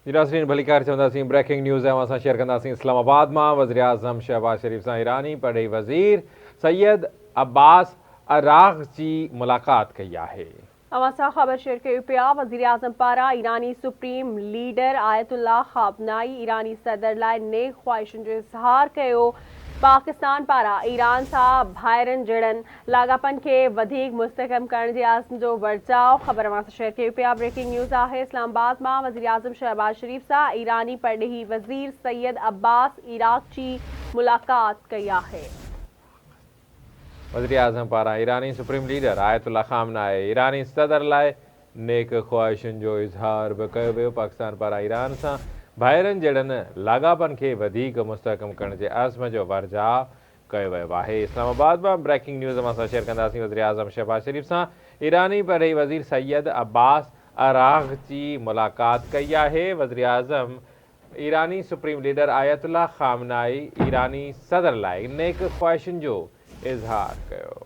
جي ناظرين ڀليڪار چونداسين بريڪنگ نيوز اوهان سان شيئر ڪنداسين اسلام آباد مان وزيراعظم شهباز شريف سان ايراني پرڏيهي وزير سيد عباس عراقچي ملاقات ڪئي آهي. اوهان سان خبر شيئر ڪيون پيا وزيراعظم پاران ايراني سپريم ليڊر آيت الله خامنائي ايراني صدر لاء نيڪ خواهشن جو اظهار ڪيو پاڪستان پاران ايران سان ڀائرن جهڙن لاڳاپن کي وڌيڪ مستحڪم ڪرڻ جي عزم جو ورجاء، خبر اوهان سان شيئر ڪيون پيا بريڪنگ نيوز آهي اسلام آباد مان وزيراعظم شهباز شريف سان ايراني پرڏيهي وزير سيد عباس عراقچي ملاقات ڪئي آهي. وزيراعظم پاران ايراني سپريم ليڊر آيت الله خامنائي ايراني صدر لاء نيڪ خواهشن جو اظهار به ڪيو ويو، پاڪستان پاران ايران سان ڀائرن جهڙن لاڳاپن کي وڌيڪ مستحڪم ڪرڻ جي عزم جو ورجاء ڪيو ويو آهي. اسلام آباد مان بريڪنگ نيوز اوهان سان شيئر ڪنداسين وزيراعظم شهباز شريف سان ايراني پرڏيهي وزير سيد عباس عراقچي ملاقات ڪئي آهي، وزيراعظم ايراني سپريم ليڊر آيت الله خامنائي ايراني صدر لاء نيڪ خواهشن جو اظهار ڪيو.